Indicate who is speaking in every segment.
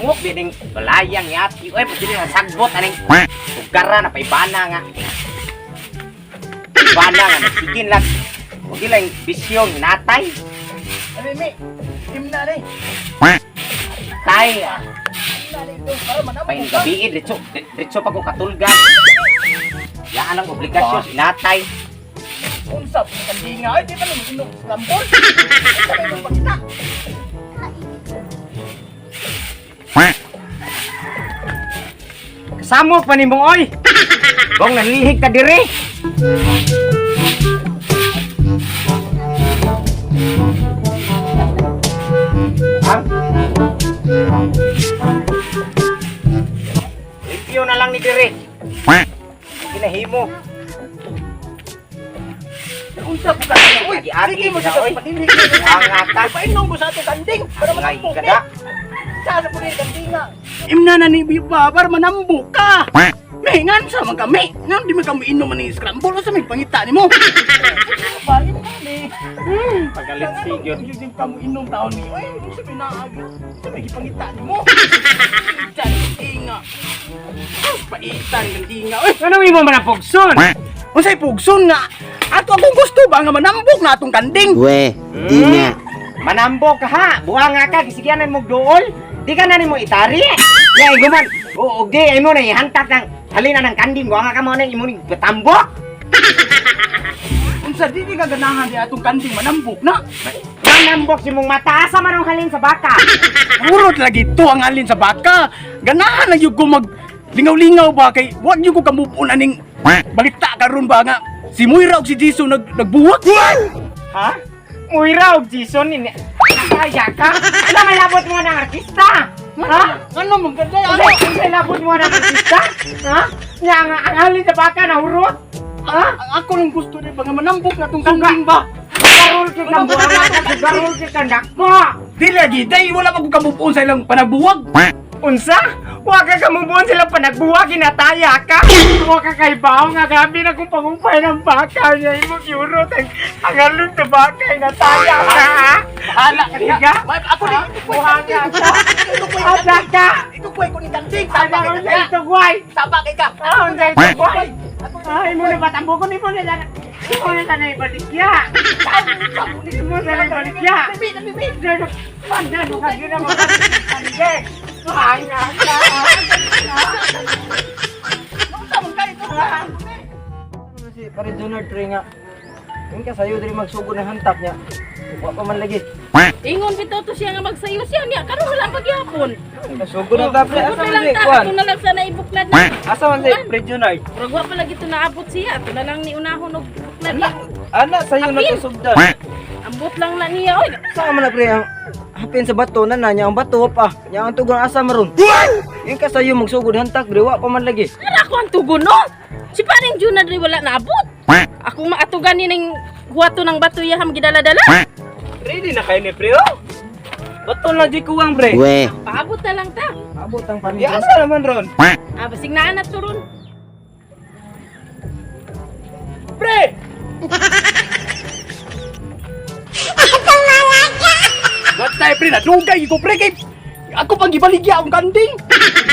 Speaker 1: Samok dining balayang yati. Oy, pati na sagbot aning sugara na paibana nga. Ibana nga nagsigin lang. Huwag lang bisyon natay.
Speaker 2: Ano mi? Himna ni.
Speaker 1: Tay, ah.
Speaker 2: Himna ni ito para manambok
Speaker 1: Pay
Speaker 2: ka.
Speaker 1: gabi diretso diretso pa ko katulgan. Yaan ang obligasyon sinatay.
Speaker 2: Unsa pa ni kandinga ay di pa ni inom scramble. Unsa may imong pangita?
Speaker 1: Kasamok pa nimong oy. Bong nanlihig ka diri. Ha? Limpyo na lang ni diri. Kinahimo.
Speaker 2: Unsa pa ka? Uy,
Speaker 1: Agi-agi
Speaker 2: sige mo
Speaker 1: na,
Speaker 2: sa
Speaker 1: oy.
Speaker 2: padinhig.
Speaker 1: Angata.
Speaker 2: Painom ko sa atong kanding para
Speaker 1: Angay
Speaker 2: manambok
Speaker 1: ka
Speaker 2: ni.
Speaker 1: da.
Speaker 2: Sa sa pud ni kandinga. Imna na ni Babar manambok ka. May ngan sa man kami. Ngan di man kami inom man ni scramble sa may pangita nimo. Bayin kami.
Speaker 1: Pagalit sigyo.
Speaker 2: Yung kamo inom taon ni. Oy, unsa may naagi? Unsa may gipangita nimo? Kandinga. Paitan kandinga. Oy,
Speaker 1: Ano imo man ang pugson?
Speaker 2: unsay pugson nga? Ato akong gusto ba nga manambok na atong kanding?
Speaker 3: We, di na.
Speaker 1: Manambok ka ha. Buha nga ka gisigyanan mo duol. Di ka na nimo itari. Ya guman. Oo, di ay mo na ihantak ng halina ng kanding. Buha nga ka mo na imo ni patambok.
Speaker 2: Unsa di di ka ganahan di atong kanding manambok na?
Speaker 1: Manambok si mong mata asa man ang halin sa baka.
Speaker 2: Urot lagi to ang alin sa baka. Ganahan na yun ko mag lingaw-lingaw ba kay wag yun ko kamupon aning balita karon ba nga si Moira ug si Jisoo nagbuwag.
Speaker 1: Ha? Muira og Jason ni. Kaya ka? Ano may labot mo ng artista? Ha?
Speaker 2: Ano man ganda
Speaker 1: Ano may labot mo ng artista? Ha? Nya nga ang halin sa baka na hurot. Ha?
Speaker 2: Ang ako lang gusto di ba nga manambok na atong kanding ba?
Speaker 1: Sugarol kay kang buha nga ka, sugarol kay kang dako.
Speaker 2: Di lagi day wala pa ko kamupon sa ilang panabuwag.
Speaker 1: Unsa? Wa ka kamubuon sila panagbuwa ginataya ka. Wa ka kay bawo nga gabi na kung pangupay ng baka niya imo giurot ang halin sa baka inataya ka. Ha?
Speaker 2: Hala ka
Speaker 1: Diga?
Speaker 2: Ako ni
Speaker 1: Buha ka ka. Ada ka.
Speaker 2: Itukoy ko ni kanding.
Speaker 1: Ada
Speaker 2: Saba
Speaker 1: ko
Speaker 2: kay
Speaker 1: sa
Speaker 2: ka.
Speaker 1: itugway.
Speaker 2: Saba kay ka.
Speaker 1: Ah, unsa itugway? Ay, mo na batambo ko ni mo na sana. Mo na sana ibalikya. Mo na sana ibalikya. Pandan ka gina mo. Ande. Ay, na ka.
Speaker 2: Unsa man ka ito?
Speaker 4: Si pare Jonard pre nga. Yung ka sayo diri magsugod ng hantak niya. Wa pa man lagi.
Speaker 5: Ingon bitaw to siya nga magsayo siya niya karon wala pagyapon.
Speaker 4: Sugod na ta pre.
Speaker 5: Sugod
Speaker 4: Asa
Speaker 5: na
Speaker 4: man
Speaker 5: lang
Speaker 4: si
Speaker 5: ta,
Speaker 4: kuan?
Speaker 5: ato na lang sana ibuklad na.
Speaker 4: Asa man si pre Jonard?
Speaker 5: Murag wa pa lagi to naabot siya, ato na lang ni unahon og buklad niya.
Speaker 4: Ana sayo na
Speaker 5: Apil.
Speaker 4: to sugdan.
Speaker 5: Ambot lang na niya oy.
Speaker 4: Sa man na pre ang hapin sa bato na na niya ang bato wa pa. Nya ang tugon asa maron. Yung ka sayo magsugod hantak pre wa pa man lagi.
Speaker 5: Ara ko ang tugon no. Si paring Juna diri wala naabot. Ako maatugan ni ning huwato ng bato iya ham gidala-dala.
Speaker 4: Ready na kayo ni pre oh. Bato lang di kuwang pre.
Speaker 3: We,
Speaker 5: Paabot na lang ta.
Speaker 4: Abot ang panin. Ya asa naman ron?
Speaker 5: Ah, basig naa na to ron.
Speaker 2: Pre! What tayo pre? Nadugay ko pre kay ako pang gibaligya ang kanding.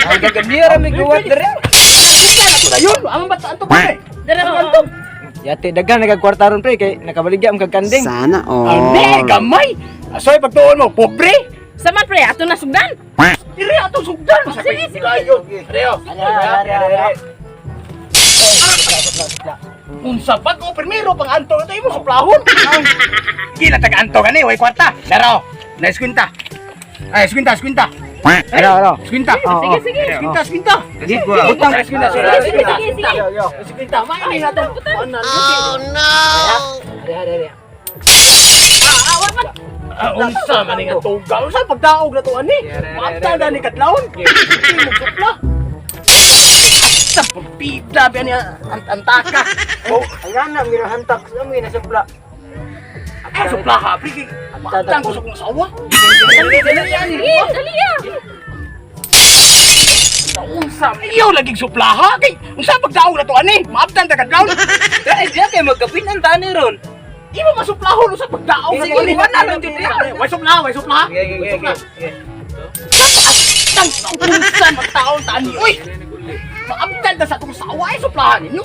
Speaker 4: Ang gagamira mi guwat diri.
Speaker 2: Hindi na to na yun. Ang bata anto pre.
Speaker 5: Dara oh.
Speaker 4: Yate daghan nagagkwarta ron pre kay nakabaligya ang kag kanding.
Speaker 3: sana all.
Speaker 2: Ane gamay. Asoy pagtuon mo, pobre.
Speaker 5: Sama pre, ato na sugdan.
Speaker 2: Dire atong sugdan.
Speaker 5: Sige, sige.
Speaker 2: Ayo. Reo.
Speaker 4: Are.
Speaker 2: Unsa pag o primero pang anto na imo suplahon. Gila tag anto gani way kwarta. Daro. Na eskwinta. Ay, eskwinta, eskwinta.
Speaker 4: Ara ara.
Speaker 2: Eskwinta.
Speaker 5: Sige, sige.
Speaker 2: Eskwinta, eskwinta.
Speaker 4: Butang.
Speaker 2: Eskwinta,
Speaker 5: Sige, sige, sige, sige.
Speaker 2: Eskwinta, may na to.
Speaker 5: Oh no.
Speaker 4: Are are are.
Speaker 5: Ah, wa pa.
Speaker 2: Ah, unsa man nga tuga? Unsa pagdaog na to ani? Maabtan na ni kadlawon. Hindi mo supla. Sa pagpida ba niya antaka.
Speaker 4: Oh, ang anak mi hantak sa mi nasupla.
Speaker 2: Ay, supla ha, pre. Kay Maabtan ko sa kong asawa.
Speaker 4: Dali dali ani.
Speaker 5: Sige, dali ah.
Speaker 2: Unsa iyo lagi supla ha? Kay unsa pagdaog na to ani? Maabtan ta kadlawon.
Speaker 4: Dai diya kay magkapin ang tani ron.
Speaker 2: Imo masuplahon unsa pagdaog
Speaker 4: Sige,
Speaker 2: na to ani?
Speaker 4: wala lang jud niya.
Speaker 2: Way supla, way supla.
Speaker 4: Sige, sige,
Speaker 2: Way supla.
Speaker 4: sige.
Speaker 2: Tang unsa man taon taan ni oy. Maabdan na sa atong sawa ay suplahan ninyo.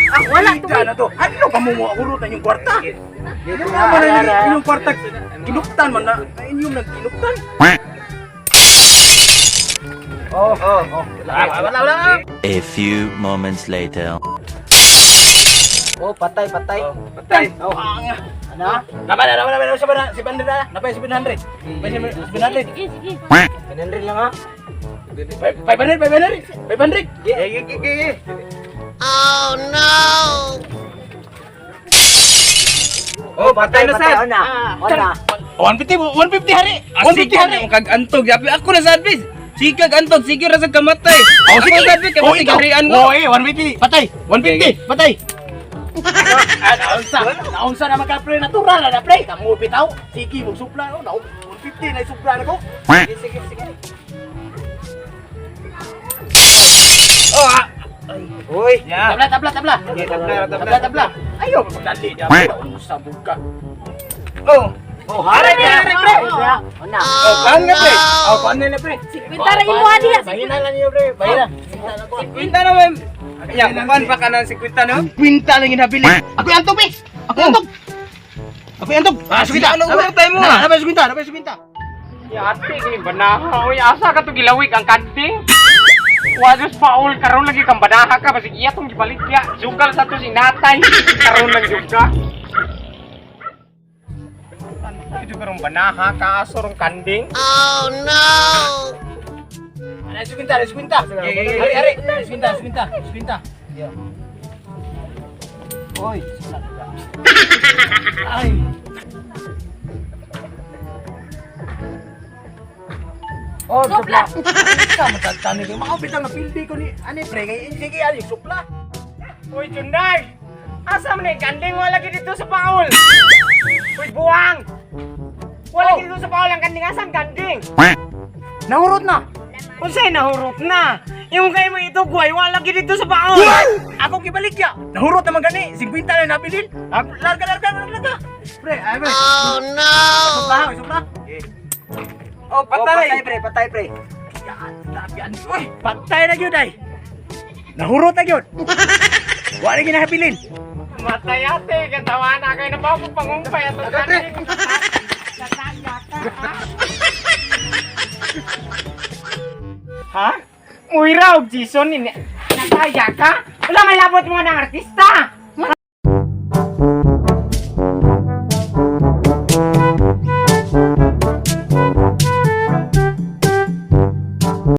Speaker 5: Ah, wala to.
Speaker 2: Ida na to. Ano ka mo mo hurot na inyong kwarta? Ano man na inyong kwarta? Kinuktan man na inyong nagkinuktan.
Speaker 4: Oh.
Speaker 2: Wala wala wala.
Speaker 3: A few moments later.
Speaker 4: Oh, patay, patay.
Speaker 2: Patay. Oh.
Speaker 4: Ano?
Speaker 2: Naman na naman naman sa si bandera, napay 700. 700.
Speaker 5: Sige, sige.
Speaker 4: 100 lang ha.
Speaker 2: 500, 500, 500.
Speaker 4: Ge, ge, ge, ge. Oh, patay na sad. Ona. Ona.
Speaker 2: 150, 150 hari. 150 hari.
Speaker 6: Kag antog, yapi ako na sad bis. Sige kag antog, sige ra sa kamatay.
Speaker 2: Oh, sige.
Speaker 6: Ako sad bis, kay
Speaker 2: Oh, ikaw.
Speaker 6: harian ko.
Speaker 2: Oh, eh, 150. Patay. 150, patay. Ah, naunsa. Naunsa na magka pre natural na pre. Kamu bitaw. Sige, mong supla oh, na 150 na supla na ko.
Speaker 4: Sige, sige, sige.
Speaker 6: Oh, ah.
Speaker 4: Uy.
Speaker 2: Tabla, tabla, tabla.
Speaker 4: Tabla,
Speaker 2: Tabla, tabla. Ayo, magdali niya. Unsa buka.
Speaker 6: Oh.
Speaker 4: Oh, hari
Speaker 2: Hari, pre.
Speaker 4: Ona.
Speaker 6: Oh, kuan nga pre. Oh, kuan na pre.
Speaker 5: 50 ra imo diha.
Speaker 2: Bahina lang niyo pre. Bahina.
Speaker 6: 50 na man. Ya, kuan pa ka ng 50 no?
Speaker 2: Kwinta lang ginabili. Ako yung antog, pre. Ako yung antog. Ako yung antog. Ah,
Speaker 6: Sige, ano urang tayo mo ah?
Speaker 2: Napay 50, napay 50.
Speaker 1: Yate kini banaha oy asa ka to gilawig ang kanding. Wados paul karon lagi kang banaha ka basig iya tong gibaligya. Sugal sa to si natay karon lang jud ka. Ito karong banaha ka aso rong kanding.
Speaker 2: Ano, 50, 50. Hari, hari. 50, 50, 50.
Speaker 4: Uy.
Speaker 2: Ay.
Speaker 4: Oh,
Speaker 5: Supla.
Speaker 2: Sa matagtani ko. Mao bitang napildi ko ni ani pre kay sige ani supla.
Speaker 1: Uy Junday! Asa man ang kanding wala lagi dito sa paul? Uy buwang! Wala lagi dito sa paul ang kanding asa ang kanding?
Speaker 2: Nahurot na.
Speaker 1: Unsay nahurot na? Yung kay mo itugway wala lagi dito sa paul.
Speaker 2: Ako gibaligya. Nahurot naman gani. 50 na nabilin. Ah, larga larga larga. Pre, ay pre. Oh no. Supla, supla.
Speaker 6: Oh,
Speaker 4: Oh, patay
Speaker 6: patay.
Speaker 4: pre, patay pre.
Speaker 2: Yan, uy, patay na gyud ay. Nahurot na gyud. Wala ginahabilin.
Speaker 1: Matay ate, katawa na kayo na ba ako pangumpay ato kanding. Ha? Muira og Jason ni nataya ka? Wala may labot mo ng artista.